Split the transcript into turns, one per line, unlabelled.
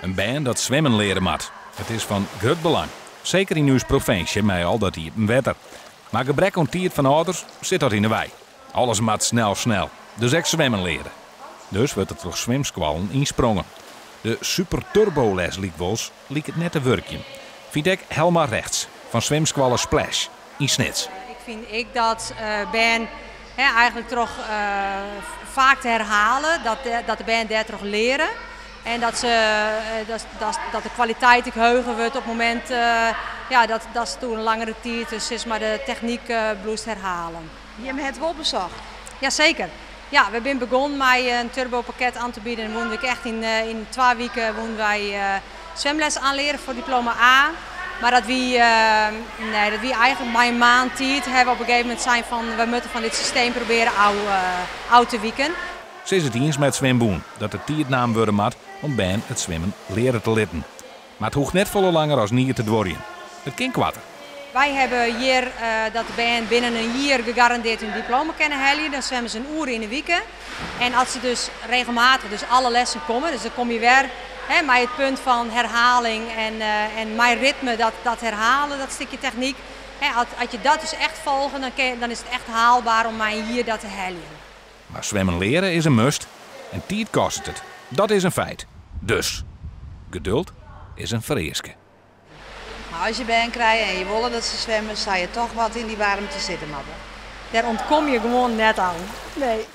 In bern dat swimmen leare moat. It is fan grut belang. Seker yn ús provinsje mei al dat iepen wetter. Mar gebrek oan tiid fan âlders sit dat yn 'e wei. Alles moat snel snel. Dus ek swimmen leare. Dus wurdt der troch swimskoallen ynsprongen. De super turboles lykwols liket net te wurkjen. Fynt ek Helma Regts fan swimskoalle Splash yn Snits.
Ik fyn ek dat bern eigenlik troch faak te herhalen, dat de bern dêrtroch leare. En dat, se, dat, dat, dat de kwaliteit ek heger wurdt op it momint ja, dat se toen in langere tiid dus, sis mar, de technyk bliuwst herhalen.
Jimme hawwe it wol besocht?
Jaseker. Ja, we binne begûn mei in turbopakket oan te bieden. En woene we echt yn 2 wiken woene wy swimles oanleare foar diploma A. Mar dat wie, nee, dat wie eigenlik mei in maand tiid hawwe we op in gegeven momint sein fan we moatte fan dit systeem probearje ôf te wiken.
Se is it iens mei it swimbûn dat der tiid naam wurde moat om bern it swimmen leare te litten. Mar it hoecht net folle langer as in jier te duorjen. It kin koarter.
Wy hawwe hjir dat de bern binnen in jier gegarandearre in diploma kinne helje. Dan swimme se in oere yn 'e wike. En as se dus regelmatich dus alle lessen komme, dus dan komme je wer, hè, mei it punt fan herhaling en mei ritme dat herhalen, dat stikje technyk. Hè, as je dat dus echt folge, dan is it echt haalber om mei in jier dat te heljen.
Mar swimmen leare is in must en tiid kostet it. Dat is in feit. Dus geduld is in fereaske.
Mar as je bern krije en je wolle dat se swimme, soe je toch wat yn dy waarmte sitte moatte.
Dêr ûntkomme je gewoan net oan. Nee.